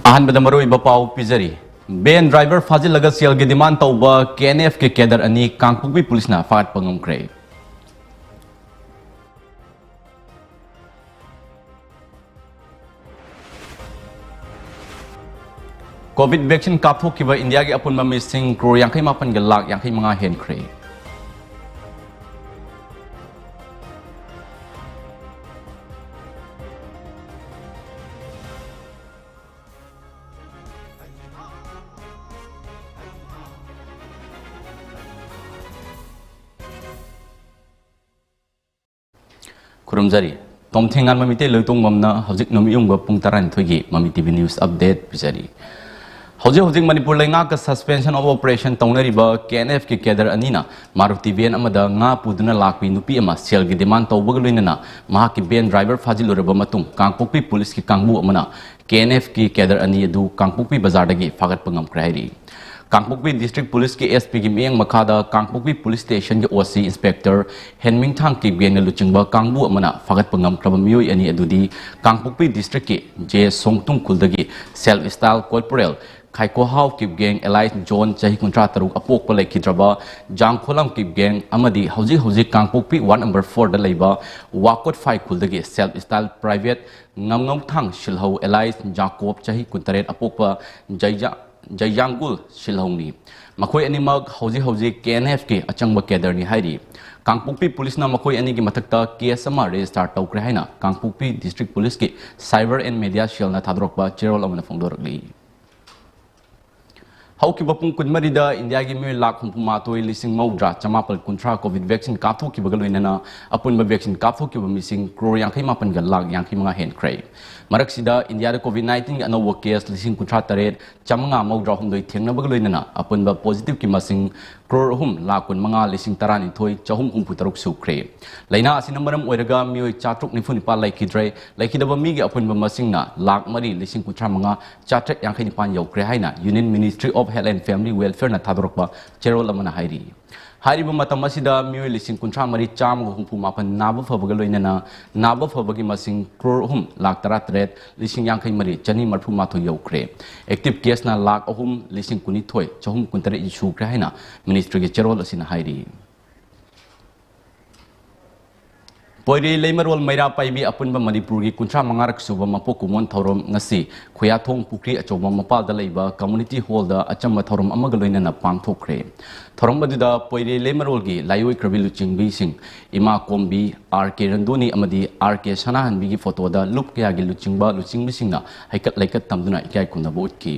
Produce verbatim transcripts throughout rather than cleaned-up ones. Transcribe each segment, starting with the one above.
ꯑꯍꯥꯟꯕꯗ ꯃꯔꯨꯑꯣꯏꯕ ꯄꯥꯎ ꯄꯤꯖꯔꯤ꯫ ꯚꯦꯟ ꯗ꯭ꯔꯥꯏꯚꯔ ꯐꯥꯖꯤꯜꯂꯒ ꯁꯦꯜꯒꯤ ꯗꯤꯃꯥꯟ ꯇꯧꯕ ꯀꯦ ꯑꯦꯟ ꯑꯦꯐꯀꯤ ꯀꯦꯗꯔ ꯑꯅꯤ ꯀꯥꯡꯄꯣꯛꯄꯤ ꯄꯨꯂꯤꯁꯅ ꯐꯥꯒꯠꯄ ꯉꯝꯈ꯭ꯔꯦ꯫ ꯀꯣꯚꯤꯗ ꯚꯦꯛꯁꯤꯟ ꯀꯥꯞꯊꯣꯛꯈꯤꯕ ꯏꯟꯗꯤꯌꯥꯒꯤ ꯑꯄꯨꯟꯕ ꯃꯤꯁꯤꯡ ꯀ꯭ꯔꯣꯔ ꯌꯥꯡꯈꯩ ꯃꯥꯄꯟꯒ ꯂꯥꯈ ꯌꯥꯡꯈꯩ ꯃꯉꯥ ꯍꯦꯟꯈ꯭ꯔꯦ꯫ ꯈꯨꯔꯨꯝꯖꯔꯤ꯫ ꯇꯣꯝꯊꯦꯡꯉꯥꯟ ꯃꯃꯤꯇꯩ ꯂꯣꯏꯇꯣꯡꯕꯝꯅ ꯍꯧꯖꯤꯛ ꯅꯨꯃꯤꯠꯌꯨꯡꯕ ꯄꯨꯡ ꯇꯔꯥꯅꯤꯊꯣꯏꯒꯤ ꯃꯃꯤ ꯇꯤ ꯚꯤ news update ꯄꯤꯖꯔꯤ꯫ ꯍꯧꯖꯤꯛ ꯍꯧꯖꯤꯛ ꯃꯅꯤꯄꯨꯔ ꯂꯩꯉꯥꯛꯀ suspension of operation ꯇꯧꯅꯔꯤꯕ ꯀꯦ ꯑꯦꯟ ꯑꯦꯐꯀꯤ ꯀꯦꯗꯔ ꯑꯅꯤꯅ ꯃꯥꯔꯨꯇꯤ ꯚꯦꯟ ꯑꯃꯗ ꯉꯥ ꯄꯨꯗꯨꯅ ꯂꯥꯛꯄꯤ ꯅꯨꯄꯤ ꯑꯃ ꯁꯦꯜꯒꯤ ꯗꯤꯃꯥꯟ ꯇꯧꯕꯒ ꯂꯣꯏꯅꯅ ꯃꯍꯥꯛꯀꯤ ꯚꯦꯟ ꯗ꯭ꯔꯥꯏꯚꯔ ꯐꯥꯖꯤꯜꯂꯨꯔꯕ ꯃꯇꯨꯡ ꯀꯥꯡꯄꯣꯛꯄꯤ ꯄꯨꯂꯤꯁꯀꯤ ꯀꯥꯡꯕꯨ ꯑꯃꯅ ꯀꯦ ꯑꯦꯟ ꯑꯦꯐꯀꯤ ꯀꯦꯗꯔ ꯑꯅꯤ ꯑꯗꯨ ꯀꯥꯡꯄꯣꯛꯄꯤ ꯕꯖꯥꯔꯗꯒꯤ ꯐꯥꯒꯠꯄ ꯉꯝꯈ꯭ꯔꯦ ꯍꯥꯏꯔꯤ꯫ ꯀꯥꯡꯄꯣꯛꯄꯤ district police ꯀꯤ ꯑꯦꯁ ꯄꯤ ꯒꯤ ꯃꯤꯠꯌꯦꯡ ꯃꯈꯥꯗ ꯀꯥꯡꯄꯣꯛꯄꯤ police station ꯒꯤ ꯑꯣ ꯁꯤ inspector ꯍꯦꯟꯃꯤꯡꯊꯥꯡ ꯀꯤꯞꯒꯦꯡꯅ ꯂꯨꯆꯤꯡꯕ ꯀꯥꯡꯕꯨ ꯑꯃꯅ ꯐꯥꯒꯠꯄ ꯉꯝꯈ꯭ꯔꯕ ꯃꯤꯑꯣꯏ ꯑꯅꯤ ꯑꯗꯨꯗꯤ ꯀꯥꯡꯄꯣꯛꯄꯤ district ꯀꯤ ꯖꯦ ꯁꯣꯡꯇꯨꯡ ꯈꯨꯜꯗꯒꯤ self style corporal Khaikohao Kipgen alias John ꯆꯍꯤ ꯀꯨꯟꯊ꯭ꯔꯥ ꯇꯔꯨꯛ ꯑꯄꯣꯛꯄ ꯂꯩꯈꯤꯗ꯭ꯔꯕ ꯖꯥꯡꯈꯣꯂꯝ ꯀꯤꯞꯒꯦꯡ ꯑꯃꯗꯤ ꯍꯧꯖꯤꯛ ꯍꯧꯖꯤꯛ ꯀꯥꯡꯄꯣꯛꯄꯤ ward number four ꯗ ꯂꯩꯕ ꯋꯥꯀꯣꯠꯐꯥꯏ ꯈꯨꯜꯗꯒꯤ self style private ꯉꯝꯉꯧꯊꯥꯡ ꯁꯤꯜꯍꯧ alias ꯖꯥꯀꯣꯕ ꯆꯍꯤ ꯀꯨꯟꯇꯔꯦꯠ ꯑꯄꯣꯛꯄ ꯖꯩꯖꯥ-, ꯖꯩꯖꯥꯡꯒꯨꯜ ꯁꯤꯜꯍꯧꯅꯤ꯫ ꯃꯈꯣꯏ ꯑꯅꯤꯃꯛ ꯍꯧꯖꯤꯛ ꯍꯧꯖꯤꯛ ꯀꯦ ꯑꯦꯟ ꯑꯦꯐꯀꯤ ꯑꯆꯪꯕ ꯀꯦꯗꯔꯅꯤ ꯍꯥꯏꯔꯤ꯫ ꯀꯥꯡꯄꯣꯛꯄꯤ ꯄꯨꯂꯤꯁꯅ ꯃꯈꯣꯏ ꯑꯅꯤꯒꯤ ꯃꯊꯛꯇ ꯀꯦꯁ ꯑꯃ ꯔꯦꯖꯤꯁꯇꯥꯔ ꯇꯧꯈ꯭ꯔꯦ ꯍꯥꯏꯅ ꯀꯥꯡꯄꯣꯛꯄꯤ district police ꯀꯤ cyber and media cell ꯅ ꯊꯥꯗꯣꯔꯛꯄ ꯆꯦꯔꯣꯜ ꯑꯃꯅ ꯐꯣꯡꯗꯣꯔꯛꯂꯤ꯫ ꯍꯧꯈꯤꯕ ꯄꯨꯡ ꯀꯨꯟꯃꯔꯤꯗ ꯏꯟꯗꯤꯌꯥꯒꯤ ꯃꯤꯑꯣꯏ ꯂꯥꯈ ꯍꯨꯝꯐꯨ ꯃꯥꯊꯣꯏ ꯂꯤꯁꯤꯡ ꯃꯧꯗ꯭ꯔꯥ ꯆꯃꯥꯄꯜ ꯀꯨꯟꯊ꯭ꯔꯥ ꯀꯣꯚꯤꯗ ꯚꯦꯛꯁꯤꯟ ꯀꯥꯞꯊꯣꯛꯈꯤꯕꯒ ꯂꯣꯏꯅꯅ ꯑꯄꯨꯟꯕ ꯚꯦꯛꯁꯤꯟ ꯀꯥꯞꯊꯣꯛꯈꯤꯕ ꯃꯤꯁꯤꯡ ꯀ꯭ꯔꯣꯔ ꯌꯥꯡꯈꯩ ꯃꯥꯄꯟꯒ ꯂꯥꯈ ꯌꯥꯡꯈꯩ ꯃꯉꯥ ꯍꯦꯟꯈ꯭ꯔꯦ꯫ ꯃꯔꯛꯁꯤꯗ ꯏꯟꯗꯤꯌꯥꯗ ꯀꯣꯚꯤꯗ ꯅꯥꯏꯟꯇꯤꯟꯒꯤ ꯑꯅꯧꯕ ꯀꯦꯁ ꯂꯤꯁꯤꯡ ꯀꯨꯟꯊ꯭ꯔꯥ ꯇꯔꯦꯠ ꯆꯥꯃꯉꯥ ꯃꯧꯗ꯭ꯔꯥ ꯍꯨꯝꯗꯣꯏ ꯊꯦꯡꯅꯕꯒ ꯂꯣꯏꯅꯅ ꯑꯄꯨꯟꯕ ꯄꯣꯖꯤꯇꯤꯚꯀꯤ ꯃꯁꯤꯡ ꯀ꯭ꯔꯣꯔ ꯑꯍꯨꯝ ꯂꯥꯈ ꯀꯨꯟꯃꯉꯥ ꯂꯤꯁꯤꯡ ꯇꯔꯥꯅꯤꯊꯣꯏ ꯆꯍꯨꯝ ꯍꯨꯝꯐꯨ ꯇꯔꯨꯛ ꯁꯨꯈ꯭ꯔꯦ꯫ ꯂꯥꯏꯅꯥ ꯑꯁꯤꯅ ꯃꯔꯝ ꯑꯣꯏꯔꯒ ꯃꯤꯑꯣꯏ ꯆꯥꯇ꯭ꯔꯨꯛ ꯅꯤꯐꯨ ꯅꯤꯄꯥꯜ ꯂꯩꯈꯤꯗ꯭ꯔꯦ꯫ ꯂꯩꯈꯤꯗꯕ ꯃꯤꯒꯤ ꯑꯄꯨꯟꯕ ꯃꯁꯤꯡꯅ ꯂꯥꯈ ꯃꯔꯤ ꯂꯤꯁꯤꯡ ꯀꯨꯟꯊ꯭ꯔꯥ ꯃꯉꯥ ꯆꯥꯇ꯭ꯔꯦꯠ ꯌꯥꯡꯈꯩ ꯅꯤꯄꯥꯜ ꯌꯧꯈ꯭ꯔꯦ ꯍꯥꯏꯅ Union Ministry of Health and Family Welfare-ꯅ ꯊꯥꯗꯣꯔꯛꯄ ꯆꯦꯔꯣꯜ ꯑꯃꯅ ꯍꯥꯏꯔꯤ꯫ ꯍꯥꯏꯔꯤꯕ ꯃꯇꯝ ꯑꯁꯤꯗ ꯃꯤꯑꯣꯏ ꯂꯤꯁꯤꯡ ꯀꯨꯟꯊ꯭ꯔꯥ ꯃꯔꯤ ꯆꯥꯝꯃꯒ ꯍꯨꯝꯐꯨ ꯃꯥꯄꯟ ꯅꯥꯕ ꯐꯕꯒ ꯂꯣꯏꯅꯅ ꯅꯥꯕ ꯐꯕꯒꯤ ꯃꯁꯤꯡ ꯀ꯭ꯔꯣꯔ ꯑꯍꯨꯝ ꯂꯥꯈ ꯇꯔꯥꯇꯔꯦꯠ ꯂꯤꯁꯤꯡ ꯌꯥꯡꯈꯩ ꯃꯔꯤ ꯆꯅꯤ ꯃꯔꯤꯐꯨ ꯃꯥꯊꯣꯏ ꯌꯧꯈ꯭ꯔꯦ꯫ Active case-ꯅ ꯂꯥꯈ ꯑꯍꯨꯝ ꯂꯤꯁꯤꯡ ꯀꯨꯟꯅꯤꯊꯣꯏ ꯆꯍꯨꯝ ꯀꯨꯟꯇꯔꯦꯠ ꯁꯨꯈ꯭ꯔꯦ ꯍꯥꯏꯅ ministry-ꯒꯤ ꯆꯦꯔꯣꯜ ꯑꯁꯤꯅ ꯍꯥꯏꯔꯤ꯫ ꯄꯣꯏꯔꯩ ꯂꯩꯃꯔꯣꯜ ꯃꯩꯔꯥ ꯄꯥꯏꯕꯤ ꯑꯄꯨꯟꯕ ꯃꯅꯤꯄꯨꯔꯒꯤ ꯀꯨꯟꯊ꯭ꯔꯥ ꯃꯉꯥꯔꯛ ꯁꯨꯕ ꯃꯄꯣꯛ ꯀꯨꯝꯑꯣꯟ ꯊꯧꯔꯝ ꯉꯁꯤ ꯈꯨꯌꯥꯊꯣꯡ ꯄꯨꯈ꯭ꯔꯤ ꯑꯆꯧꯕ ꯃꯄꯥꯜꯗ ꯂꯩꯕ community hall-ꯗ ꯑꯆꯝꯕ ꯊꯧꯔꯝ ꯑꯃꯒ ꯂꯣꯏꯅꯅ ꯄꯥꯡꯊꯣꯛꯈ꯭ꯔꯦ꯫ ꯊꯧꯔꯝ ꯑꯗꯨꯗ ꯄꯣꯏꯔꯩ ꯂꯩꯃꯔꯣꯜꯒꯤ ꯂꯥꯏꯑꯣꯏꯈ꯭ꯔꯕꯤ ꯂꯨꯆꯤꯡꯕꯤꯁꯤꯡ ꯏꯃꯥ ꯀꯣꯝꯕꯤ, ꯑꯥꯔ ꯀꯦ ꯔꯟꯗꯣꯅꯤ ꯑꯃꯗꯤ ꯑꯥꯔ ꯀꯦ ꯁꯅꯥꯍꯟꯕꯤꯒꯤ ꯐꯣꯇꯣꯗ ꯂꯨꯞ ꯀꯌꯥꯒꯤ ꯂꯨꯆꯤꯡꯕ ꯂꯨꯆꯤꯡꯕꯤꯁꯤꯡꯅ ꯍꯩꯀꯠ ꯂꯩꯀꯠ ꯇꯝꯗꯨꯅ ꯏꯀꯥꯏ ꯈꯨꯝꯅꯕ ꯎꯠꯈꯤ꯫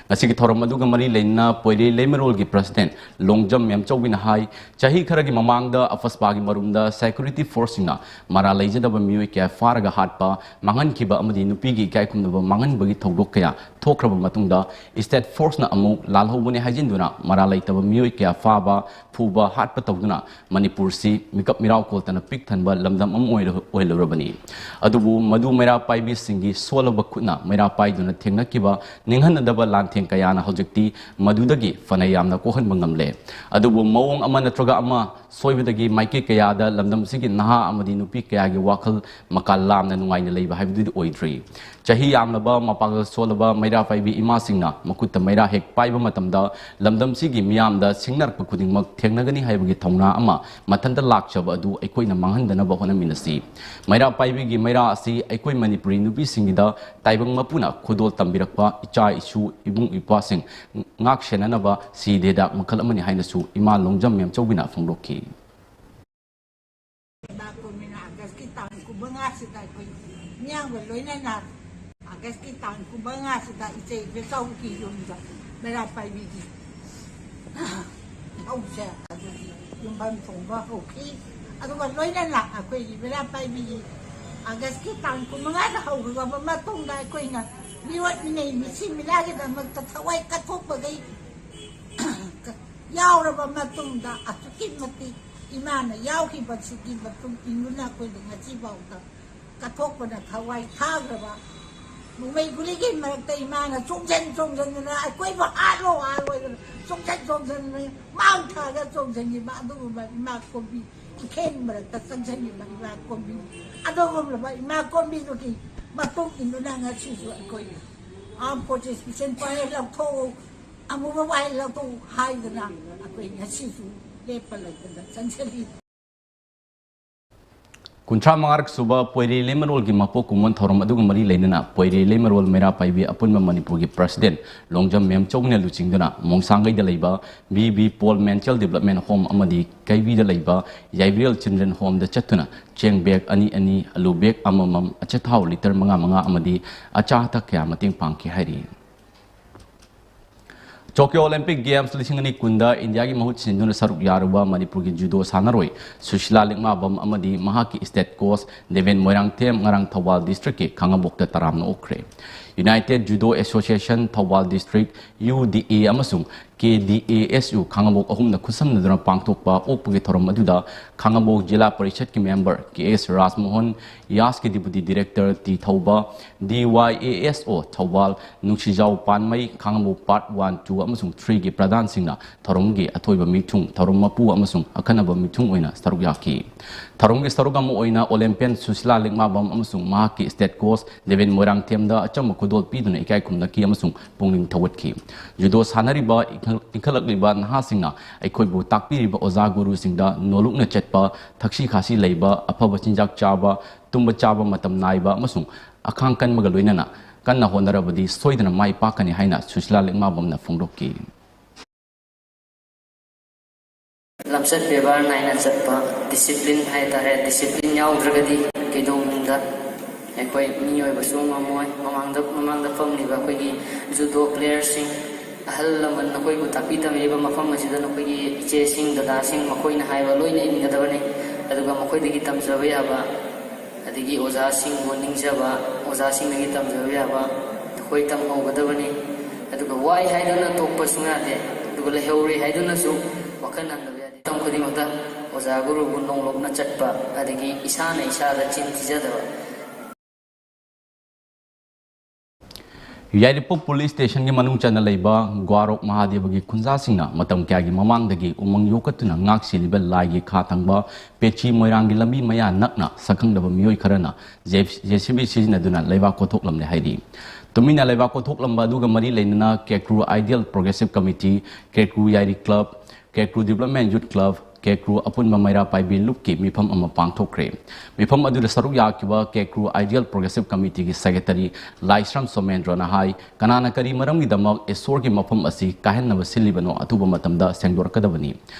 ꯉꯁꯤꯒꯤ ꯊꯧꯔꯝ ꯑꯗꯨꯒ ꯃꯔꯤ ꯂꯩꯅꯅ ꯄꯣꯏꯔꯩ ꯂꯩꯃꯔꯣꯜꯒꯤ president ꯂꯣꯡꯖꯝ ꯃꯦꯝꯆꯧꯕꯤꯅ ꯍꯥꯏ, ꯆꯍꯤ ꯈꯔꯒꯤ ꯃꯃꯥꯡꯗ ꯑꯐꯁꯄꯥꯒꯤ ꯃꯔꯨꯝꯗ security force-ꯁꯤꯡꯅ ꯃꯔꯥꯜ ꯂꯩꯖꯗꯕ ꯃꯤꯑꯣꯏ ꯀꯌꯥ ꯐꯥꯔꯒ ꯍꯥꯠꯄ, ꯃꯥꯡꯍꯟꯈꯤꯕ ꯑꯃꯗꯤ ꯅꯨꯄꯤꯒꯤ ꯏꯀꯥꯏ ꯈꯨꯝꯅꯕ ꯃꯥꯡꯍꯟꯕꯒꯤ ꯊꯧꯗꯣꯛ ꯀꯌꯥ ꯊꯣꯛꯈ꯭ꯔꯕ ꯃꯇꯨꯡꯗ, state force-ꯅ ꯑꯃꯨꯛ ꯂꯥꯜꯍꯧꯕꯅꯤ ꯍꯥꯏꯖꯤꯟꯗꯨꯅ ꯃꯔꯥꯜ ꯂꯩꯇꯕ ꯃꯤꯑꯣꯏ ꯀꯌꯥ ꯐꯥꯕ, ꯐꯨꯕ, ꯍꯥꯠꯄ ꯇꯧꯗꯨꯅ ꯃꯅꯤꯄꯨꯔꯁꯤ ꯃꯤꯀꯞ ꯃꯤꯔꯥꯎ ꯀꯣꯜꯇꯅ ꯄꯤꯛ ꯊꯟꯕ ꯂꯝꯗꯝ ꯑꯃ ꯑꯣꯏꯔ-, ꯑꯣꯏꯍꯜꯂꯨꯔꯕꯅꯤ꯫ ꯑꯗꯨꯕꯨ ꯃꯗꯨ ꯃꯩꯔꯥ ꯄꯥꯏꯕꯤꯁꯤꯡꯒꯤ ꯁꯣꯜꯂꯕ ꯈꯨꯠꯅ ꯃꯩꯔꯥ ꯄꯥꯏꯗꯨꯅ ꯊꯦꯡꯅꯈꯤꯕ ꯅꯤꯡꯍꯟꯅꯗꯕ ꯂꯥꯟꯊꯦꯡ ꯀꯌꯥꯅ ꯍꯧꯖꯤꯛꯇꯤ ꯃꯗꯨꯗꯒꯤ ꯐꯅ ꯌꯥꯝꯅ ꯀꯣꯛꯍꯟꯕ ꯉꯝꯂꯦ꯫ ꯑꯗꯨꯕꯨ ꯃꯑꯣꯡ ꯑꯃ ꯅꯠꯇ꯭ꯔꯒ ꯑꯃ ꯁꯣꯏꯕꯗꯒꯤ ꯃꯥꯏꯀꯩ ꯀꯌꯥꯗ ꯂꯝꯗꯝꯁꯤꯒꯤ ꯅꯍꯥ ꯑꯃꯗꯤ ꯅꯨꯄꯤ ꯀꯌꯥꯒꯤ ꯋꯥꯈꯜ ꯃꯀꯥ ꯂꯥꯝꯅ ꯅꯨꯡꯉꯥꯏꯅ ꯂꯩꯕ ꯍꯥꯏꯕꯗꯨꯗꯤ ꯑꯣꯏꯗ꯭ꯔꯤ꯫ ꯆꯍꯤ ꯌꯥꯝꯂꯕ ꯃꯄꯥꯡꯒꯜ ꯁꯣꯜꯂꯕ ꯃꯩꯔꯥ ꯄꯥꯏꯕꯤ ꯏꯃꯥꯁꯤꯡꯅ ꯃꯈꯨꯠꯇ ꯃꯩꯔꯥ ꯍꯦꯛ ꯄꯥꯏꯕ ꯃꯇꯝꯗ ꯂꯝꯗꯝꯁꯤꯒꯤ ꯃꯤꯌꯥꯝꯗ ꯁꯤꯡꯅꯔꯛꯄ ꯈꯨꯗꯤꯡꯃꯛ ꯊꯦꯡꯅꯒꯅꯤ ꯍꯥꯏꯕꯒꯤ ꯊꯧꯅꯥ ꯑꯃ ꯃꯊꯟꯇ ꯂꯥꯛꯆꯕ ꯑꯗꯨ ꯑꯩꯈꯣꯏꯅ ꯃꯥꯡꯍꯟꯗꯅꯕ ꯍꯣꯠꯅꯃꯤꯟꯅꯁꯤ꯫ ꯃꯩꯔꯥ ꯄꯥꯏꯕꯤꯒꯤ ꯃꯩꯔꯥ ꯑꯁꯤ ꯑꯩꯈꯣꯏ ꯃꯅꯤꯄꯨꯔꯤ ꯅꯨꯄꯤꯁꯤꯡꯒꯤꯗ ꯇꯥꯏꯕꯪ ꯃꯄꯨꯅ ꯈꯨꯗꯣꯜ ꯇꯝꯕꯤꯔꯛꯄ ꯏꯆꯥ ꯏꯁꯨ ꯏꯕꯨꯡ ꯏꯄ꯭ꯋꯥꯁꯤꯡ ꯉꯥꯛ ꯁꯦꯟꯅꯅꯕ ꯁꯤꯗꯦꯗ ꯃꯈꯜ ꯑꯃꯅꯤ ꯍꯥꯏꯅꯁꯨ ꯏꯃꯥ ꯂꯣꯡꯖꯝ ꯃꯦꯝꯆꯧꯕꯤꯅ ꯐꯣꯡꯗꯣꯛꯈꯤ꯫ ꯂꯥꯛꯄ ꯃꯤꯅ ꯑꯥꯒꯁꯀꯤ ꯇꯥꯡ ꯀꯨꯟꯃꯉꯥꯁꯤꯗ ꯑꯩꯈꯣꯏ ꯃꯤꯌꯥꯝꯒ ꯂꯣꯏꯅꯅ ꯑꯥꯒꯁꯀꯤ ꯇꯥꯡ ꯀꯨꯟꯃꯉꯥꯁꯤꯗ ꯏꯆꯦ ꯏꯕꯦꯆꯧꯒꯤ ꯌꯨꯝꯗ ꯃꯩꯔꯥ ꯄꯥꯏꯕꯤꯒꯤ ꯍꯧꯁꯦ ꯑꯗꯨꯒꯤ ꯌꯨꯝꯐꯝ ꯊꯣꯡꯕ ꯍꯧꯈꯤ꯫ ꯑꯗꯨꯒ ꯂꯣꯏꯅꯅ ꯑꯩꯈꯣꯏꯒꯤ ꯃꯩꯔꯥ ꯄꯥꯏꯕꯤꯒꯤ ꯑꯥꯒꯁꯀꯤ ꯇꯥꯡ ꯀꯨꯟꯃꯉꯥꯗ ꯍꯧꯈ꯭ꯔꯕ ꯃꯇꯨꯡꯗ ꯑꯩꯈꯣꯏꯅ ꯃꯤꯑꯣꯠ ꯃꯤꯅꯩ ꯃꯤꯁꯤ ꯃꯤꯅꯥꯒꯤꯗꯃꯛꯇ ꯊꯋꯥꯏ ꯀꯠꯊꯣꯛꯄꯈꯩ ꯌꯥꯎꯔꯕ ꯃꯇꯨꯡꯗ ꯑꯁꯨꯛꯀꯤ ꯃꯇꯤꯛ ꯏꯃꯥꯅ ꯌꯥꯎꯈꯤꯕꯁꯤꯒꯤ ꯃꯇꯨꯡ ꯏꯟꯗꯨꯅ ꯑꯩꯈꯣꯏꯅ ꯉꯁꯤꯐꯥꯎꯗ ꯀꯠꯊꯣꯛꯄꯅ ꯊꯋꯥꯏ ꯊꯥꯈ꯭ꯔꯕ ꯅꯣꯡꯃꯩ ꯒꯨꯂꯤꯒꯤ ꯃꯔꯛꯇ ꯏꯃꯥꯅ ꯆꯣꯡꯁꯤꯟ ꯆꯣꯡꯁꯤꯟꯗꯅ ꯑꯩꯈꯣꯏꯕꯨ ꯍꯥꯠꯂꯣ ꯍꯥꯠꯂꯣꯏꯗꯅ ꯆꯣꯡꯁꯤꯟ ꯆꯣꯡꯁꯤꯟꯗꯅ ꯃꯥꯡ ꯊꯥꯔꯒ ꯆꯣꯡꯁꯤꯟꯈꯤꯕ ꯑꯗꯨꯒꯨꯝꯕ ꯏꯃꯥ ꯀꯣꯝꯕꯤ ꯏꯈꯦꯟ ꯃꯔꯛꯇ ꯆꯪꯁꯤꯟꯈꯤꯕ ꯏꯃꯥ ꯀꯣꯝꯕꯤ ꯑꯗꯨꯒꯨꯝꯂꯕ ꯏꯃꯥ ꯀꯣꯝꯕꯤꯗꯨꯒꯤ ꯃꯇꯨꯡ ꯏꯟꯗꯨꯅ ꯉꯁꯤꯁꯨ ꯑꯩꯈꯣꯏꯅ ꯑꯥꯔꯝ ꯐꯣꯔꯁꯦꯁꯀꯤ ꯁꯦꯟ ꯄꯥꯏ ꯂꯧꯊꯣꯛꯎ ꯑꯃꯨꯕ ꯋꯥꯏ ꯂꯧꯊꯣꯛꯎ ꯍꯥꯏꯗꯅ ꯑꯩꯈꯣꯏ ꯉꯁꯤꯁꯨ ꯂꯦꯞꯄ ꯂꯩꯇꯅ ꯆꯪꯁꯤꯜꯂꯤ꯫ ꯀꯨꯟꯊ꯭ꯔꯥ ꯃꯉꯥꯔꯛ ꯁꯨꯕ ꯄꯣꯏꯔꯦ ꯂꯩꯃꯔꯣꯜꯒꯤ ꯃꯄꯣꯛ ꯀꯨꯝꯑꯣꯟ ꯊꯧꯔꯝ ꯑꯗꯨꯒ ꯃꯔꯤ ꯂꯩꯅꯅ ꯄꯣꯏꯔꯦ ꯂꯩꯃꯔꯣꯜ ꯃꯩꯔꯥ ꯄꯥꯏꯕꯤ ꯑꯄꯨꯟꯕ ꯃꯅꯤꯄꯨꯔꯒꯤ ꯄ꯭ꯔꯁꯤꯗꯦꯟ ꯂꯣꯡꯖꯝ ꯃꯦꯝꯆꯧꯅ ꯂꯨꯆꯤꯡꯗꯨꯅ ꯃꯣꯡꯁꯥꯡꯒꯩꯗ ꯂꯩꯕ B B Paul mental development home ꯑꯃꯗꯤ ꯀꯩꯕꯤꯗ ꯂꯩꯕ ꯌꯥꯏꯕ꯭ꯔꯦꯜ ꯆꯤꯜꯗ꯭ꯔꯦꯟ ꯍꯣꯝꯗ ꯆꯠꯇꯨꯅ ꯆꯦꯡ ꯕꯦꯒ ꯑꯅꯤ ꯑꯅꯤ, ꯑꯂꯨ ꯕꯦꯒ ꯑꯃꯃꯝ, ꯑꯆꯥꯊꯥꯎ ꯂꯤꯇꯔ ꯃꯉꯥ ꯃꯉꯥ ꯑꯃꯗꯤ ꯑꯆꯥ ꯑꯊꯛ ꯀꯌꯥ ꯃꯇꯦꯡ ꯄꯥꯡꯈꯤ ꯍꯥꯏꯔꯤ꯫ ꯇꯣꯀꯤꯌꯣ ꯑꯣꯂꯤꯝꯄꯤꯛ ꯒꯦꯝꯁ ꯂꯤꯁꯤꯡ ꯑꯅꯤ ꯀꯨꯟꯗ ꯏꯟꯗꯤꯌꯥꯒꯤ ꯃꯍꯨꯠ ꯁꯤꯟꯗꯨꯅ ꯁꯔꯨꯛ ꯌꯥꯔꯨꯕ ꯃꯅꯤꯄꯨꯔꯒꯤ ꯖꯨꯗꯣ ꯁꯥꯟꯅꯔꯣꯏ ꯁꯨꯁꯤꯂꯥ ꯂꯤꯛꯃꯥꯕꯝ ꯑꯃꯗꯤ ꯃꯍꯥꯛꯀꯤ ꯁ꯭ꯇꯦꯠ ꯀꯣꯆ ꯗꯦꯕꯦꯟ ꯃꯣꯏꯔꯥꯡꯊꯦꯝ ꯉꯔꯥꯡ ꯊꯧꯕꯥꯜ ꯗꯤꯁꯇ꯭ꯔꯤꯛꯀꯤ ꯈꯥꯉꯕꯣꯛꯇ ꯇꯔꯥꯝꯅ ꯑꯣꯛꯈ꯭ꯔꯦ꯫ United judo association Thoubal district, U D A, ꯑꯃꯁꯨꯡ K D A S U ꯈꯥꯉꯕꯣꯛ ꯑꯍꯨꯝꯅ ꯈꯨꯠꯁꯝꯅꯗꯨꯅ ꯄꯥꯡꯊꯣꯛꯄ ꯑꯣꯛꯄꯒꯤ ꯊꯧꯔꯝ ꯑꯗꯨꯗ ꯈꯥꯉꯕꯣꯛ ꯖꯤꯂꯥ ꯄꯔꯤꯁꯠꯀꯤ ꯃꯦꯝꯕꯔ ꯀꯦ ꯑꯦꯁ ꯔꯥꯖꯃꯣꯍꯟ, ꯌꯥꯁꯀꯤ ꯗꯤꯄꯨꯇꯤ ꯗꯤꯔꯦꯛꯇꯔ ꯇꯤ ꯊꯧꯕ, ꯗꯤ ꯋꯥꯏ ꯑꯦ ꯑꯦꯁ ꯑꯣ ꯊꯧꯕꯥꯜ, ꯅꯨꯡꯁꯤꯖꯥꯎ ꯄꯥꯟꯃꯩ, ꯈꯥꯉꯕꯣꯛ ꯄꯥꯔꯠ ꯋꯥꯟ, ꯇꯨ ꯑꯃꯁꯨꯡ ꯊ꯭ꯔꯤꯒꯤ ꯄ꯭ꯔꯙꯥꯟꯁꯤꯡꯅ ꯊꯧꯔꯝꯒꯤ ꯑꯊꯣꯏꯕ ꯃꯤꯊꯨꯡ, ꯊꯧꯔꯝ ꯃꯄꯨ ꯑꯃꯁꯨꯡ ꯑꯈꯟꯅꯕ ꯃꯤꯊꯨꯡ ꯑꯣꯏꯅ ꯁꯔꯨꯛ ꯌꯥꯈꯤ꯫ ꯊꯧꯔꯝꯒꯤ ꯁꯔꯨꯛ ꯑꯃ ꯑꯣꯏꯅ ꯑꯣꯂꯦꯝꯄꯤꯌꯟ ꯁꯨꯁꯤꯂꯥ ꯂꯤꯛꯃꯥꯕꯝ ꯑꯃꯁꯨꯡ ꯃꯍꯥꯛꯀꯤ ꯁ꯭ꯇꯦꯠ ꯀꯣꯆ ꯗꯦꯕꯤꯟ ꯃꯣꯏꯔꯥꯡꯊꯦꯝꯗ ꯑꯆꯝꯕ ꯈꯨꯗꯣꯜ ꯄꯤꯗꯨꯅ ꯏꯀꯥꯏ ꯈꯨꯝꯅꯈꯤ ꯑꯃꯁꯨꯡ ꯄꯨꯛꯅꯤꯡ ꯊꯧꯒꯠꯈꯤ꯫ ꯖꯨꯗꯣ ꯁꯥꯟꯅꯔꯤꯕ ꯏꯟꯈꯠ-, ꯏꯟꯈꯠꯂꯛꯂꯤꯕ ꯅꯍꯥꯁꯤꯡꯅ ꯑꯩꯈꯣꯏꯕꯨ ꯇꯥꯛꯄꯤꯔꯤꯕ ꯑꯣꯖꯥ ꯒꯨꯔꯨꯁꯤꯡꯗ ꯅꯣꯂꯨꯛꯅ ꯆꯠꯄ, ꯊꯛꯁꯤ ꯈꯥꯁꯤ ꯂꯩꯕ, ꯑꯐꯕ ꯆꯤꯟꯖꯥꯛ ꯆꯥꯕ, ꯇꯨꯝꯕ ꯆꯥꯕ ꯃꯇꯝ ꯅꯥꯏꯕ ꯑꯃꯁꯨꯡ ꯑꯈꯥꯡ ꯀꯟꯕꯒ ꯂꯣꯏꯅꯅ ꯀꯟꯅ ꯍꯣꯠꯅꯔꯕꯗꯤ ꯁꯣꯏꯗꯅ ꯃꯥꯏ ꯄꯥꯛꯀꯅꯤ ꯍꯥꯏꯅ ꯁꯨꯁꯤꯂꯥ ꯂꯤꯛꯃꯥꯕꯝꯅ ꯐꯣꯡꯗꯣꯛꯈꯤ꯫ ꯂꯝꯆꯠ ꯕꯦꯕꯥꯔ ꯅꯥꯏꯅ ꯆꯠꯄ, ꯗꯤꯁꯤꯄ꯭ꯂꯤꯟ ꯍꯥꯏꯇꯥꯔꯦ꯫ ꯗꯤꯁꯤꯄ꯭ꯂꯤꯟ ꯌꯥꯎꯗ꯭ꯔꯒꯗꯤ ꯀꯩꯗꯧꯅꯨꯡꯗ ꯑꯩꯈꯣꯏ ꯃꯤꯑꯣꯏꯕꯁꯨ ꯉꯝꯃꯣꯏ꯫ ꯃꯃꯥꯡꯗ, ꯃꯃꯥꯡꯗ ꯐꯝꯂꯤꯕ ꯑꯩꯈꯣꯏꯒꯤ ꯖꯨꯗꯣ ꯄ꯭ꯂꯦꯌꯔꯁꯤꯡ, ꯑꯍꯜ ꯂꯃꯟ ꯅꯈꯣꯏꯕꯨ ꯇꯥꯛꯄꯤ ꯇꯝꯕꯤꯕ ꯃꯐꯝ ꯑꯁꯤꯗ ꯅꯈꯣꯏꯒꯤ ꯏꯆꯦꯁꯤꯡ, ꯗꯗꯥꯁꯤꯡ, ꯃꯈꯣꯏꯅ ꯍꯥꯏꯕ ꯂꯣꯏꯅ ꯏꯟꯒꯗꯕꯅꯤ꯫ ꯑꯗꯨꯒ ꯃꯈꯣꯏꯗꯒꯤ ꯇꯝꯖꯕ ꯌꯥꯕ, ꯑꯗꯒꯤ ꯑꯣꯖꯥꯁꯤꯡꯕꯨ ꯅꯤꯡꯖꯕ, ꯑꯣꯖꯥꯁꯤꯡꯗꯒꯤ ꯇꯝꯖꯕ ꯌꯥꯕ ꯅꯈꯣꯏ ꯇꯝꯍꯧꯒꯗꯕꯅꯤ꯫ ꯑꯗꯨꯒ ꯋꯥꯏ ꯍꯥꯏꯗꯨꯅ ꯇꯣꯛꯄꯁꯨ ꯌꯥꯗꯦ, ꯑꯗꯨꯒ ꯂꯩꯍꯧꯔꯦ ꯍꯥꯏꯗꯨꯅꯁꯨ ꯋꯥꯈꯜ ꯍꯟꯗꯕ ꯌꯥꯗꯦ꯫ ꯃꯇꯝ ꯈꯨꯗꯤꯡꯃꯛꯇ ꯑꯣꯖꯥ ꯒꯨꯔꯨꯕꯨ ꯅꯣꯡꯂꯣꯛꯅ ꯆꯠꯄ, ꯑꯗꯒꯤ ꯏꯁꯥꯅ ꯏꯁꯥꯗ ꯆꯤꯟ ꯊꯤꯖꯗꯕ, ꯌꯥꯏꯔꯤꯄꯣꯛ ꯄꯨꯂꯤꯁ ꯁ꯭ꯇꯦꯁꯟꯒꯤ ꯃꯅꯨꯡ ꯆꯟꯅ ꯂꯩꯕ ꯒ꯭ꯋꯥꯔꯣꯛ ꯃꯍꯥꯗꯦꯕꯒꯤ ꯈꯨꯟꯖꯥꯁꯤꯡꯅ ꯃꯇꯝ ꯀꯌꯥꯒꯤ ꯃꯃꯥꯡꯗꯒꯤ ꯎꯃꯪ ꯌꯣꯛꯀꯠꯇꯨꯅ ꯉꯥꯛ ꯁꯦꯜꯂꯤꯕ ꯂꯥꯏꯒꯤ ꯈꯥ ꯊꯪꯕ ꯄꯦꯆꯤ ꯃꯣꯏꯔꯥꯡꯒꯤ ꯂꯝꯕꯤ ꯃꯌꯥ ꯅꯛꯅ ꯁꯛꯈꯪꯗꯕ ꯃꯤꯑꯣꯏ ꯈꯔꯅ ꯖꯦ ꯁꯤ ꯕꯤ ꯁꯤꯖꯤꯟꯅꯗꯨꯅ ꯂꯩꯕꯥꯛ ꯀꯣꯊꯣꯛꯂꯝꯂꯦ ꯍꯥꯏꯔꯤ꯫ ꯇꯨꯃꯤꯟꯅ ꯂꯩꯕꯥꯛ ꯀꯣꯊꯣꯛꯂꯝꯕ ꯑꯗꯨꯒ ꯃꯔꯤ ꯂꯩꯅꯅ Kekru ideal progressive committee, Kekru Yairi club, Kekru development youth club, Kekru ꯑꯄꯨꯟꯕ ꯃꯩꯔꯥ ꯄꯥꯏꯕꯤ ꯂꯨꯞꯀꯤ ꯃꯤꯐꯝ ꯑꯃ ꯄꯥꯡꯊꯣꯛꯈ꯭ꯔꯦ꯫ ꯃꯤꯐꯝ ꯑꯗꯨꯗ ꯁꯔꯨꯛ ꯌꯥꯈꯤꯕ ꯀꯦꯀ꯭ꯔꯨ ꯑꯥꯏꯗꯤꯌꯦꯜ ꯄ꯭ꯔꯣꯒ꯭ꯔꯦꯁꯤꯞ ꯀꯃꯤꯇꯤꯒꯤ ꯁꯦꯀ꯭ꯔꯦꯇꯔꯤ ꯂꯥꯏꯁ꯭ꯔꯝ ꯁꯣꯃꯦꯟꯗ꯭ꯔꯅ ꯍꯥꯏ, ꯀꯅꯥꯅ ꯀꯔꯤ ꯃꯔꯝꯒꯤꯗꯃꯛ ꯏꯁꯣꯔꯒꯤ ꯃꯐꯝ ꯑꯁꯤ ꯀꯥꯏꯍꯟꯅꯕ ꯁꯤꯜꯂꯤꯕꯅꯣ, ꯑꯊꯨꯕ ꯃꯇꯝꯗ ꯁꯦꯡꯗꯣꯔꯛꯀꯗꯕꯅꯤ꯫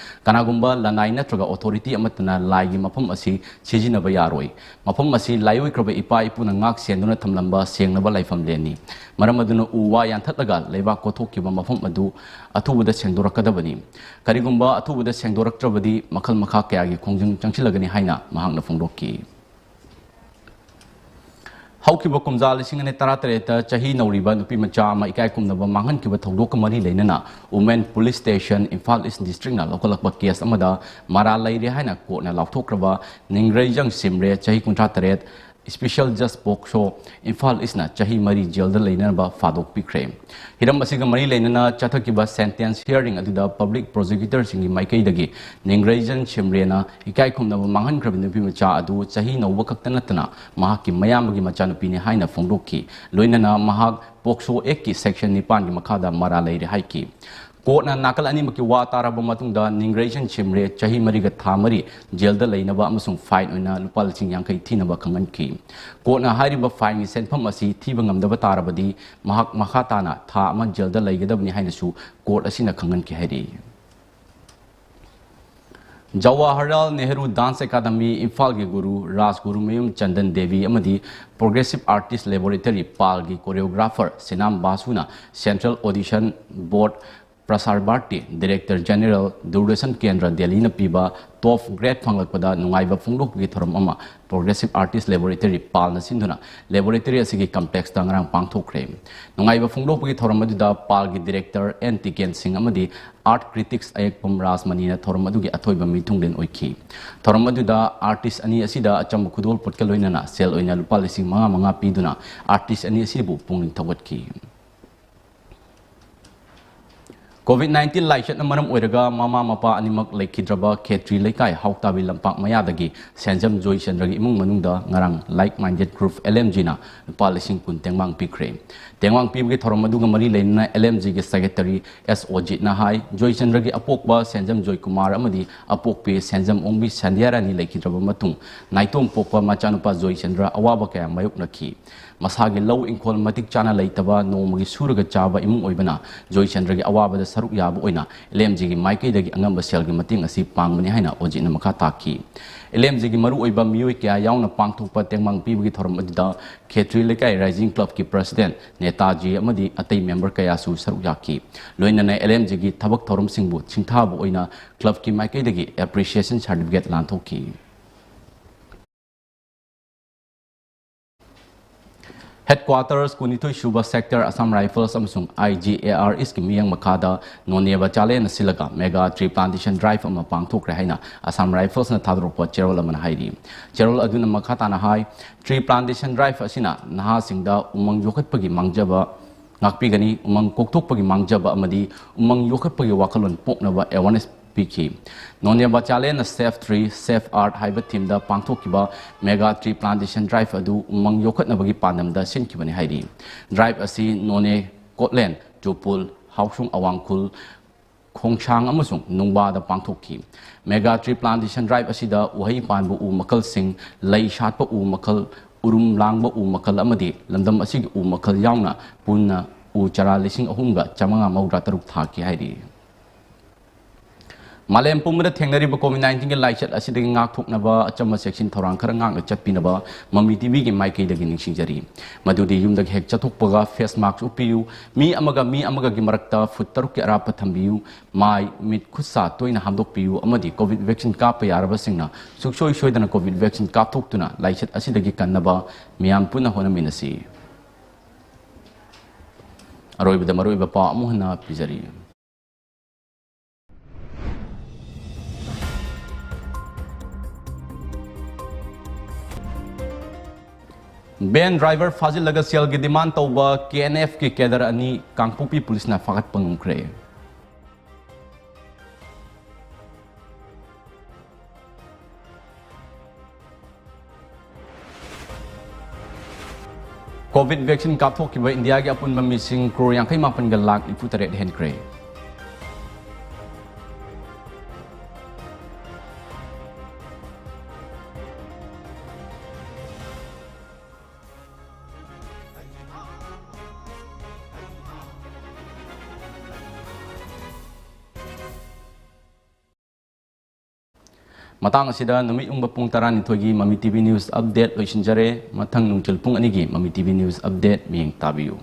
ꯀꯅꯥꯒꯨꯝꯕ ꯂꯅꯥꯏ ꯅꯠꯇ꯭ꯔꯒ ꯑꯣꯊꯣꯔꯤꯇꯤ ꯑꯃꯠꯇꯅ ꯂꯥꯏꯒꯤ ꯃꯐꯝ ꯑꯁꯤ ꯁꯤꯖꯤꯟꯅꯕ ꯌꯥꯔꯣꯏ꯫ ꯃꯐꯝ ꯑꯁꯤ ꯂꯥꯏꯑꯣꯏꯈ꯭ꯔꯕ ꯏꯄꯥ ꯏꯄꯨꯅ ꯉꯥꯛ ꯁꯦꯟꯗꯨꯅ ꯊꯝꯂꯝꯕ ꯁꯦꯡꯂꯕ ꯂꯥꯏꯐꯝꯂꯦꯟꯅꯤ꯫ ꯃꯔꯝ ꯑꯗꯨꯅ ꯎ ꯋꯥ ꯌꯥꯟꯊꯠꯂꯒ ꯂꯩꯕꯥꯛ ꯀꯣꯊꯣꯛꯈꯤꯕ ꯃꯐꯝ ꯑꯗꯨ ꯑꯊꯨꯕꯗ ꯁꯦꯡꯗꯣꯔꯛꯀꯗꯕꯅꯤ꯫ ꯀꯔꯤꯒꯨꯝꯕ ꯑꯊꯨꯕꯗ ꯁꯦꯡꯗꯣꯔꯛꯇ꯭ꯔꯕꯗꯤ ꯃꯈꯜ ꯃꯈꯥ ꯀꯌꯥꯒꯤ ꯈꯣꯡꯖꯪ ꯆꯪꯁꯤꯜꯂꯒꯅꯤ ꯍꯥꯏꯅ ꯃꯍꯥꯛꯅ ꯐꯣꯡꯗꯣꯛꯈꯤ꯫ ꯍꯧꯈꯤꯕ ꯀꯨꯝꯖꯥ ꯂꯤꯁꯤꯡ ꯑꯅꯤ ꯇꯔꯥꯇꯔꯦꯠꯇ ꯆꯍꯤ ꯅꯧꯔꯤꯕ ꯅꯨꯄꯤ ꯃꯆꯥ ꯑꯃ ꯏꯀꯥꯏ ꯈꯨꯝꯅꯕ ꯃꯥꯡꯍꯟꯈꯤꯕ ꯊꯧꯗꯣꯛꯀ ꯃꯔꯤ ꯂꯩꯅꯅ ꯋꯨꯃꯦꯟ ꯄꯨꯂꯤꯁ ꯁ꯭ꯇꯦꯁꯟ ꯏꯝꯐꯥꯜ ꯏꯁ ꯗꯤꯁꯇ꯭ꯔꯤꯛꯅ ꯂꯧꯈꯠꯂꯛꯄ ꯀꯦꯁ ꯑꯃꯗ ꯃꯔꯥꯜ ꯂꯩꯔꯦ ꯍꯥꯏꯅ ꯀꯣꯔꯠꯅ ꯂꯥꯎꯊꯣꯛꯈ꯭ꯔꯕ ꯅꯤꯡꯒ꯭ꯔꯩꯖꯪ ꯁꯤꯝꯔꯦ, ꯆꯍꯤ ꯀꯨꯟꯊ꯭ꯔꯥ ꯇꯔꯦꯠ, ꯁ꯭ꯄꯦꯁꯦꯜ ꯖꯁ ꯄꯣꯛꯁꯣ ꯏꯝꯐꯥꯜ ꯏꯁꯅ ꯆꯍꯤ ꯃꯔꯤ ꯖꯦꯜꯗ ꯂꯩꯅꯅꯕ ꯐꯥꯗꯣꯛꯄꯤꯈ꯭ꯔꯦ꯫ ꯍꯤꯔꯝ ꯑꯁꯤꯒ ꯃꯔꯤ ꯂꯩꯅꯅ ꯆꯠꯊꯈꯤꯕ ꯁꯦꯟꯇꯦꯟꯁ ꯍꯤꯌꯥꯔꯤꯡ ꯑꯗꯨꯗ ꯄꯕ꯭ꯂꯤꯛ ꯄ꯭ꯔꯣꯁꯤꯀ꯭ꯌꯨꯇꯔꯁꯤꯡꯒꯤ ꯃꯥꯏꯀꯩꯗꯒꯤ ꯅꯤꯡꯒ꯭ꯔꯩꯖꯟ ꯁꯤꯝꯔꯦꯅ ꯏꯀꯥꯏ ꯈꯨꯝꯅꯕ ꯃꯥꯡꯍꯟꯈ꯭ꯔꯕ ꯅꯨꯄꯤ ꯃꯆꯥ ꯑꯗꯨ ꯆꯍꯤ ꯅꯧꯕ ꯈꯛꯇ ꯅꯠꯇꯅ ꯃꯍꯥꯛꯀꯤ ꯃꯌꯥꯝꯕꯒꯤ ꯃꯆꯥꯅꯨꯄꯤꯅꯤ ꯍꯥꯏꯅ ꯐꯣꯡꯗꯣꯛꯈꯤ꯫ ꯂꯣꯏꯅꯅ ꯃꯍꯥꯛ ꯄꯣꯛꯁꯣ ꯑꯦꯛꯀꯤ ꯁꯦꯛꯁꯟ ꯅꯤꯄꯥꯟꯒꯤ ꯃꯈꯥꯗ ꯃꯔꯥꯜ ꯂꯩꯔꯦ ꯍꯥꯏꯈꯤ꯫ ꯀꯣꯔꯠꯅ ꯅꯥꯀꯜ ꯑꯅꯤꯃꯛꯀꯤ ꯋꯥ ꯇꯥꯔꯕ ꯃꯇꯨꯡꯗ ꯅꯤꯡꯒ꯭ꯔꯩꯖꯟ ꯁꯤꯝꯔꯦ ꯆꯍꯤ ꯃꯔꯤꯒ ꯊꯥ ꯃꯔꯤ ꯖꯦꯜꯗ ꯂꯩꯅꯕ ꯑꯃꯁꯨꯡ ꯐꯥꯏꯟ ꯑꯣꯏꯅ ꯂꯨꯄꯥ ꯂꯤꯁꯤꯡ ꯌꯥꯡꯈꯩ ꯊꯤꯅꯕ ꯈꯪꯍꯟꯈꯤ꯫ ꯀꯣꯔꯠꯅ ꯍꯥꯏꯔꯤꯕ ꯐꯥꯏꯟꯒꯤ ꯁꯦꯟꯐꯝ ꯑꯁꯤ ꯊꯤꯕ ꯉꯝꯗꯕ ꯇꯥꯔꯕꯗꯤ ꯃꯍꯥꯛ ꯃꯈꯥ ꯇꯥꯅ ꯊꯥ ꯑꯃ ꯖꯦꯜꯗ ꯂꯩꯒꯗꯕꯅꯤ ꯍꯥꯏꯅꯁꯨ ꯀꯣꯔꯠ ꯑꯁꯤꯅ ꯈꯪꯍꯟꯈꯤ ꯍꯥꯏꯔꯤ꯫ ꯖꯋꯥꯍꯔꯂꯥꯜ ꯅꯦꯍꯔꯨ ꯗꯥꯟꯁ ꯑꯦꯀꯥꯗꯃꯤ ꯏꯝꯐꯥꯜꯒꯤ ꯒꯨꯔꯨ ꯔꯥꯖꯒꯨꯔꯨꯃꯌꯨꯝ ꯆꯟꯗꯟ ꯗꯦꯕꯤ ꯑꯃꯗꯤ ꯄ꯭ꯔꯣꯒ꯭ꯔꯦꯁꯤꯞ ꯑꯥꯔꯇꯤꯁ ꯂꯦꯕꯣꯔꯦꯇꯔꯤ ꯄꯥꯜꯒꯤ ꯀꯣꯔꯤꯌꯣꯒ꯭ꯔꯥꯐꯔ ꯁꯤꯅꯥꯝ ꯕꯥꯁꯨꯅ central audition board, Prasar Bharati, director general, Doordarshan Kendra ꯗꯦꯜꯂꯤꯅ ꯄꯤꯕ ꯇꯣꯞ ꯒ꯭ꯔꯦꯗ ꯐꯪꯂꯛꯄꯗ ꯅꯨꯡꯉꯥꯏꯕ ꯐꯣꯡꯗꯣꯛꯄꯒꯤ ꯊꯧꯔꯝ ꯑꯃ ꯄ꯭ꯔꯣꯒ꯭ꯔꯦꯁꯤꯞ ꯑꯥꯔꯇꯤꯁ ꯂꯦꯕꯣꯔꯦꯇꯔꯤ ꯄꯥꯜꯅ ꯁꯤꯟꯗꯨꯅ ꯂꯦꯕꯣꯔꯦꯇꯔꯤ ꯑꯁꯤꯒꯤ ꯀꯝꯄ꯭ꯂꯦꯛꯁꯇ ꯉꯔꯥꯡ ꯄꯥꯡꯊꯣꯛꯈ꯭ꯔꯦ꯫ ꯅꯨꯡꯉꯥꯏꯕ ꯐꯣꯡꯗꯣꯛꯄꯒꯤ ꯊꯧꯔꯝ ꯑꯗꯨꯗ ꯄꯥꯜꯒꯤ ꯗꯤꯔꯦꯛꯇꯔ ꯑꯦꯟ ꯇꯤꯀꯦꯟ ꯁꯤꯡ ꯑꯃꯗꯤ ꯑꯥꯔꯠ ꯀ꯭ꯔꯤꯇꯤꯛꯁ ꯑꯌꯦꯛꯄꯝ ꯔꯥꯖꯃꯅꯤꯅ ꯊꯧꯔꯝ ꯑꯗꯨꯒꯤ ꯑꯊꯣꯏꯕ ꯃꯤꯊꯨꯡꯂꯦꯟ ꯑꯣꯏꯈꯤ꯫ ꯊꯧꯔꯝ ꯑꯗꯨꯗ ꯑꯥꯔꯇꯤꯁ ꯑꯅꯤ ꯑꯁꯤꯗ ꯑꯆꯝꯕ ꯈꯨꯗꯣꯜꯄꯣꯠꯀ ꯂꯣꯏꯅꯅ ꯁꯦꯜ ꯑꯣꯏꯅ ꯂꯨꯄꯥ ꯂꯤꯁꯤꯡ ꯃꯉꯥ ꯃꯉꯥ ꯄꯤꯗꯨꯅ ꯑꯥꯔꯇꯤꯁ ꯑꯅꯤ ꯑꯁꯤꯕꯨ ꯄꯨꯛꯅꯤꯡ ꯊꯧꯒꯠꯈꯤ꯫ COVID nineteen ꯂꯥꯏꯆꯠꯅ ꯃꯔꯝ ꯑꯣꯏꯔꯒ ꯃꯃꯥ ꯃꯄꯥ ꯑꯅꯤꯃꯛ ꯂꯩꯈꯤꯗ꯭ꯔꯕ ꯈꯦꯇ꯭ꯔꯤ ꯂꯩꯀꯥꯏ ꯍꯥꯎꯇꯥꯕꯤ ꯂꯝꯄꯥꯛ ꯃꯌꯥꯗꯒꯤ ꯁꯦꯟꯖꯝ ꯖꯣꯏꯆꯟꯗ꯭ꯔꯒꯤ ꯏꯃꯨꯡ ꯃꯅꯨꯡꯗ ꯉꯔꯥꯡ Like Minded Group, L M G ꯅ ꯂꯨꯄꯥ ꯂꯤꯁꯤꯡ ꯀꯨꯟ ꯇꯦꯡꯕꯥꯡ ꯄꯤꯈ꯭ꯔꯦ꯫ ꯇꯦꯡꯕꯥꯡ ꯄꯤꯕꯒꯤ ꯊꯧꯔꯝ ꯑꯗꯨꯒ ꯃꯔꯤ ꯂꯩꯅꯅ L M G ꯒꯤ Secretary S ꯑꯣꯖꯤꯠꯅ ꯍꯥꯏ, ꯖꯣꯏꯆꯟꯗ꯭ꯔꯒꯤ ꯑꯄꯣꯛꯄ ꯁꯦꯟꯖꯝ ꯖꯣꯏꯀꯨꯃꯥꯔ ꯑꯃꯗꯤ ꯑꯄꯣꯛꯄꯤ ꯁꯦꯟꯖꯝ ꯑꯣꯡꯕꯤ ꯁꯟꯙ꯭ꯌꯥꯔꯥꯅꯤ ꯂꯩꯈꯤꯗ꯭ꯔꯕ ꯃꯇꯨꯡ, ꯅꯥꯏꯇꯣꯝ ꯄꯣꯛꯄ ꯃꯆꯥꯅꯨꯄꯥ ꯖꯣꯏꯆꯟꯗ꯭ꯔ ꯑꯋꯥꯕ ꯀꯌꯥ ꯃꯥꯌꯣꯛꯅꯈꯤ꯫ ꯃꯁꯥꯒꯤ ꯂꯧ ꯏꯪꯈꯣꯜ ꯃꯇꯤꯛ ꯆꯥꯅ ꯂꯩꯇꯕ, ꯅꯣꯡꯃꯒꯤ ꯁꯨꯔꯒ ꯆꯥꯕ ꯏꯃꯨꯡ ꯑꯣꯏꯕꯅ ꯖꯣꯏꯆꯟꯗ꯭ꯔꯒꯤ ꯑꯋꯥꯕꯗ ꯁꯔꯨꯛ ꯌꯥꯕ ꯑꯣꯏꯅ L M G ꯒꯤ ꯃꯥꯏꯀꯩꯗꯒꯤ ꯑꯉꯝꯕ ꯁꯦꯜꯒꯤ ꯃꯇꯦꯡ ꯑꯁꯤ ꯄꯥꯡꯕꯅꯤ ꯍꯥꯏꯅ ꯑꯣꯖꯤꯠꯅ ꯃꯈꯥ ꯇꯥꯈꯤ꯫ L M G ꯒꯤ ꯃꯔꯨꯑꯣꯏꯕ ꯃꯤꯑꯣꯏ ꯀꯌꯥ ꯌꯥꯎꯅ ꯄꯥꯡꯊꯣꯛꯄ ꯇꯦꯡꯕꯥꯡ ꯄꯤꯕꯒꯤ ꯊꯧꯔꯝ ꯑꯗꯨꯗ ꯈꯦꯇ꯭ꯔꯤ ꯂꯩꯀꯥꯏ Rising Club ꯀꯤ President ꯅꯦꯇꯥꯖꯤ ꯑꯃꯗꯤ ꯑꯇꯩ member ꯀꯌꯥꯁꯨ ꯁꯔꯨꯛ ꯌꯥꯈꯤ꯫ ꯂꯣꯏꯅꯅ L M G ꯒꯤ ꯊꯕꯛ ꯊꯧꯔꯝꯁꯤꯡꯕꯨ ꯁꯤꯡꯊꯥꯕ ꯑꯣꯏꯅ club ꯀꯤ ꯃꯥꯏꯀꯩꯗꯒꯤ appreciation certificate ꯂꯥꯟꯊꯣꯛꯈꯤ꯫ Headquarters ꯀꯨꯟꯅꯤꯊꯣꯏ ꯁꯨꯕ Sector Assam Rifles ꯑꯃꯁꯨꯡ I G A R S ꯀꯤ ꯃꯤꯠꯌꯦꯡ ꯃꯈꯥꯗ ꯅꯣꯅꯦ ꯕꯆꯥꯂꯦꯟꯅ ꯁꯤꯜꯂꯒ Mega Tree Plantation Drive ꯑꯃ ꯄꯥꯡꯊꯣꯛꯈ꯭ꯔꯦ ꯍꯥꯏꯅ Assam Rifles ꯅ ꯊꯥꯗꯣꯔꯛꯄ ꯆꯦꯔꯣꯜ ꯑꯃꯅ ꯍꯥꯏꯔꯤ꯫ ꯆꯦꯔꯣꯜ ꯑꯗꯨꯅ ꯃꯈꯥ ꯇꯥꯅ ꯍꯥꯏ, Tree Plantation Drive ꯑꯁꯤꯅ ꯅꯍꯥꯁꯤꯡꯗ ꯎꯃꯪ ꯌꯣꯛꯈꯠꯄꯒꯤ ꯃꯥꯡꯖꯕ ꯉꯥꯛꯄꯤꯒꯅꯤ, ꯎꯃꯪ ꯀꯣꯛꯊꯣꯛꯄꯒꯤ ꯃꯥꯡꯖꯕ ꯑꯃꯗꯤ ꯎꯃꯪ ꯌꯣꯛꯈꯠꯄꯒꯤ ꯋꯥꯈꯜꯂꯣꯟ ꯄꯣꯛꯅꯕ awareness ꯄꯤꯈꯤ꯫ ꯅꯣꯅꯦ ꯕꯆꯥꯂꯦꯟꯅ Save Tree, Save Earth ꯍꯥꯏꯕ theme ꯗ ꯄꯥꯡꯊꯣꯛꯈꯤꯕ Mega Tree Plantation Drive ꯑꯗꯨ ꯎꯃꯪ ꯌꯣꯛꯈꯠꯅꯕꯒꯤ ꯄꯥꯟꯗꯝꯗ ꯁꯤꯟꯈꯤꯕꯅꯤ ꯍꯥꯏꯔꯤ꯫ Drive ꯑꯁꯤ ꯅꯣꯅꯦ, ꯀꯣꯠꯂꯦꯟ, ꯆꯨꯄꯨꯜ, ꯍꯥꯎꯁꯨꯡ ꯑꯋꯥꯡꯈꯨꯜ, ꯈꯣꯡꯁꯥꯡ ꯑꯃꯁꯨꯡ ꯅꯨꯡꯕꯥꯗ ꯄꯥꯡꯊꯣꯛꯈꯤ꯫ Mega Tree Plantation Drive ꯑꯁꯤꯗ ꯎꯍꯩ ꯄꯥꯟꯕ ꯎ ꯃꯈꯜꯁꯤꯡ, ꯂꯩ ꯁꯥꯠꯄ ꯎ ꯃꯈꯜ, ꯎꯔꯨꯝ ꯂꯥꯡꯕ ꯎ ꯃꯈꯜ ꯑꯃꯗꯤ ꯂꯝꯗꯝ ꯑꯁꯤꯒꯤ ꯎ ꯃꯈꯜ ꯌꯥꯎꯅ ꯄꯨꯟꯅ ꯎ ꯆꯥꯔꯥ ꯂꯤꯁꯤꯡ ꯑꯍꯨꯝꯒ ꯆꯥꯃꯉꯥ ꯃꯧꯗ꯭ꯔꯥ ꯇꯔꯨꯛ ꯊꯥꯈꯤ ꯍꯥꯏꯔꯤ꯫ ꯃꯥꯂꯦꯝ ꯄꯨꯝꯕꯗ ꯊꯦꯡꯅꯔꯤꯕ COVID nineteen ꯒꯤ ꯂꯥꯏꯆꯠ ꯑꯁꯤꯗꯒꯤ ꯉꯥꯛꯊꯣꯛꯅꯕ ꯑꯆꯝꯕ ꯆꯦꯛꯁꯤꯟ ꯊꯧꯔꯥꯡ ꯈꯔ ꯉꯥꯛꯅ ꯆꯠꯄꯤꯅꯕ ꯃꯃꯤ ꯇꯤꯚꯤꯒꯤ ꯃꯥꯏꯀꯩꯗꯒꯤ ꯅꯤꯡꯁꯤꯡꯖꯔꯤ꯫ ꯃꯗꯨꯗꯤ ꯌꯨꯝꯗꯒꯤ ꯍꯦꯛ ꯆꯠꯊꯣꯛꯄꯒ face mask ꯎꯞꯄꯤꯌꯨ, ꯃꯤ ꯑꯃꯒ ꯃꯤ ꯑꯃꯒꯒꯤ ꯃꯔꯛꯇ ꯐꯨꯠ ꯇꯔꯨꯛꯀꯤ ꯑꯔꯥꯞꯄ ꯊꯝꯕꯤꯌꯨ, ꯃꯥꯏ, ꯃꯤꯠ, ꯈꯨꯠ ꯁꯥ ꯇꯣꯏꯅ ꯍꯥꯝꯗꯣꯛꯄꯤꯌꯨ ꯑꯃꯗꯤ COVID vaccine ꯀꯥꯞꯄ ꯌꯥꯔꯕꯁꯤꯡꯅ ꯁꯨꯡꯁꯣꯏ ꯁꯣꯏꯗꯅ COVID vaccine ꯀꯥꯞꯊꯣꯛꯇꯨꯅ ꯂꯥꯏꯆꯠ ꯑꯁꯤꯗꯒꯤ ꯀꯟꯅꯕ ꯃꯤꯌꯥꯝ ꯄꯨꯟꯅ ꯍꯣꯠꯅꯃꯤꯟꯅꯁꯤ꯫ ꯑꯔꯣꯏꯕꯗ ꯃꯔꯨꯑꯣꯏꯕ ꯄꯥꯎ ꯑꯃꯨꯛ ꯍꯟꯅ ꯄꯤꯖꯔꯤ꯫ Van driver ꯐꯥꯖꯤꯜꯂꯒ ꯁꯦꯜꯒꯤ demand ꯇꯧꯕ K N F ꯀꯤ cadre ꯑꯅꯤ ꯀꯥꯡꯄꯣꯛꯄꯤ ꯄꯨꯂꯤꯁꯅ ꯐꯥꯒꯠꯄ ꯉꯝꯈ꯭ꯔꯦ꯫ ꯀꯣꯚꯤꯗ ꯚꯦꯛꯁꯤꯟ ꯀꯥꯞꯊꯣꯛꯈꯤꯕ ꯏꯟꯗꯤꯌꯥꯒꯤ ꯑꯄꯨꯟꯕ ꯃꯤꯁꯤꯡ ꯀ꯭ꯔꯣꯔ ꯌꯥꯡꯈꯩ ꯃꯥꯄꯟꯒ ꯂꯥꯈ ꯅꯤꯐꯨ ꯇꯔꯦꯠ ꯍꯦꯟꯈ꯭ꯔꯦ꯫ ꯃꯇꯥꯡ ꯑꯁꯤꯗ ꯅꯨꯃꯤꯠ ꯌꯨꯡꯕ ꯄꯨꯡ ꯇꯔꯥꯅꯤꯊꯣꯏꯒꯤ ꯃꯃꯤ ꯇꯤ ꯚꯤ News Update ꯂꯣꯏꯁꯤꯟꯖꯔꯦ꯫ ꯃꯊꯪ ꯅꯨꯡꯊꯤꯜ ꯄꯨꯡ ꯑꯅꯤꯒꯤ ꯃꯃꯤ ꯇꯤ ꯚꯤ News Update ꯃꯤꯠꯌꯦꯡ ꯇꯥꯕꯤꯌꯨ꯫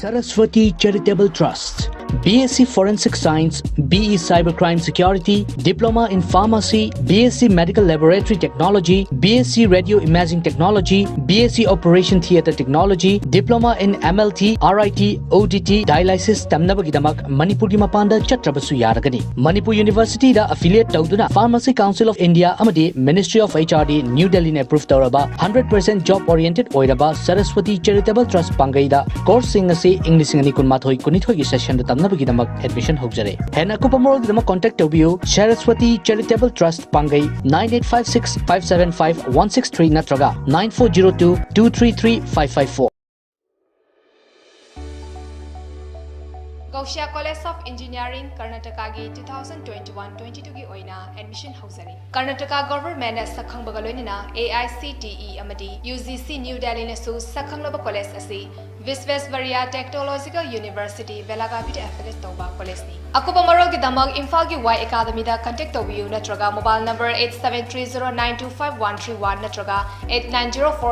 Saraswati Charitable Trust, B S C Forensic Science, B E Cybercrime Security, Diploma in Pharmacy, B S C Medical Laboratory Technology, B S C Radio Imaging Technology, B S C Operation Theatre Technology, Diploma in M L T, R I T, O D T, Dialysis ꯇꯝꯅꯕꯒꯤꯗꯃꯛ ꯃꯅꯤꯄꯨꯔꯒꯤ ꯃꯄꯥꯟꯗ ꯆꯠꯇ꯭ꯔꯕꯁꯨ ꯌꯥꯔꯒꯅꯤ꯫ Manipur University ꯗ affiliate ꯇꯧꯗꯨꯅ Pharmacy Council of India ꯑꯃꯗꯤ Ministry of H R D New Delhi ꯅ approve ꯇꯧꯔꯕ hundred percent job oriented ꯑꯣꯏꯔꯕ Saraswati Charitable Trust ꯄꯥꯡꯒꯩꯗ course ꯁꯤꯡ ꯑꯁꯤ ꯏꯪ ꯂꯤꯁꯤꯡ ꯑꯅꯤ ꯀꯨꯟꯃꯥꯊꯣꯏ ꯀꯨꯟꯅꯤꯊꯣꯏꯒꯤ session ꯗ ꯇꯝꯅꯕꯒꯤꯗꯃꯛ admission ꯍꯧꯖꯔꯦ꯫ ꯍꯦꯟꯅ ꯑꯀꯨꯞꯄ ꯃꯔꯣꯜꯒꯤꯗꯃꯛ contact ꯇꯧꯕꯤꯌꯨ Saraswati Charitable Trust ꯄꯥꯡꯒꯩ nine eight five six five seven five one six three ꯅꯠꯇ꯭ꯔꯒ nine four zero two two three three five five four꯫ Ghousia college of engineering ꯀꯔꯅꯥꯇꯀꯥꯒꯤ two thousand twenty one twenty ꯇꯨꯒꯤ ꯑꯣꯏꯅ admission ꯍꯧꯖꯔꯤ꯫ Karnataka ꯒꯚꯔꯟꯃꯦꯟꯠꯅ ꯁꯛꯈꯪꯕꯒ ꯂꯣꯏꯅꯅ A I C T E ꯑꯃꯗꯤ U G C new ꯗꯦꯜꯂꯤꯅꯁꯨ ꯁꯛꯈꯪꯂꯕ college ꯑꯁꯤ Visvesvaraya technological university, ꯕꯦꯂꯥꯒꯥꯚꯤꯗ ꯑꯦꯐꯤꯂꯦꯠ ꯇꯧꯕ ꯀꯣꯂꯦꯖꯅꯤ꯫ ꯑꯀꯨꯞꯄ ꯃꯔꯣꯜꯒꯤꯗꯃꯛ ꯏꯝꯐꯥꯜꯒꯤ ꯋꯥꯏ ꯑꯦꯀꯥꯗꯃꯤꯗ ꯀꯟꯇꯦꯛ ꯇꯧꯕꯤꯌꯨ ꯅꯠꯇ꯭ꯔꯒ mobile number eight seven three zero nine two five one three one ꯅꯠꯇ꯭ꯔꯒ eight nine zero four